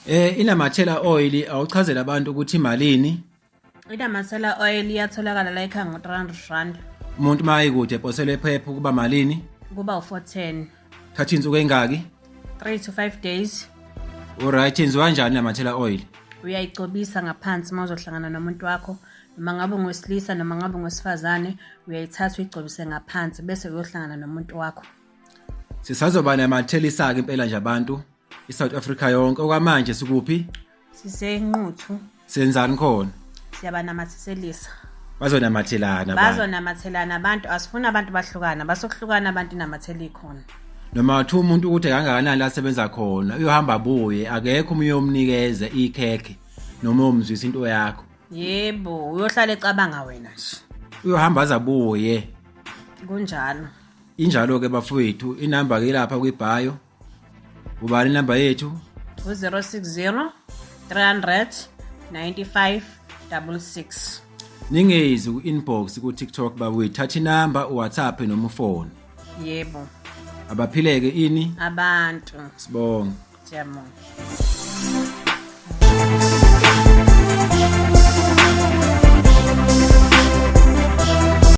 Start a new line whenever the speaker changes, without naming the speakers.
Inamathela oil, awuchazela abantu ukuthi imalini?
Inamathela oil iyatholakala la ekhaya ngo-R300.
Umuntu mayikude eposelwe ephepha kuba malini?
Kuba u-410.
Thatha insuku engaki?
3 to 5 days.
Alright, yenziwa kanjani inamathela oil?
Uyayigcobisa ngaphansi uma uzohlangana nomuntu wakho, noma ngabe ungowesilisa noma ngabe ungowesifazane, uyayithatha uyigcobise ngaphansi bese uyohlangana nomuntu wakho.
Sisazoba namathelisa-ke impela nje abantu iSouth Africa yonke. Okwamanje sikuphi?
SiseNquthu.
Senzani khona?
Siyabanamathiselisa.
Bazonamathelana abantu.
Bazonamathelana abantu, asifuni abantu bahlukana, basokuhlukana abantu inamathela ikhona.
Noma kuthiwa umuntu ukuthi kangakanani la asebenza khona, uyohamba abuye, akekho omunye uyomnikeza ikhekhe noma uyomzwisa into yakho.
Yebo, uyohlala ecabanga wena nje.
Uyohamba aze abuye.
Kunjalo.
Injalo-ke bafowethu, inamba ke lapha kwibhayo. Ubani inamba yethu?
U-060 300 95 66.
Ningezi ku-inbox ku-TikTok bakwethu, thatha inamba uWhatsApp noma ufone.
Yebo.
Abaphileke ini?
Abantu.
Sibonge.
Siyabonga.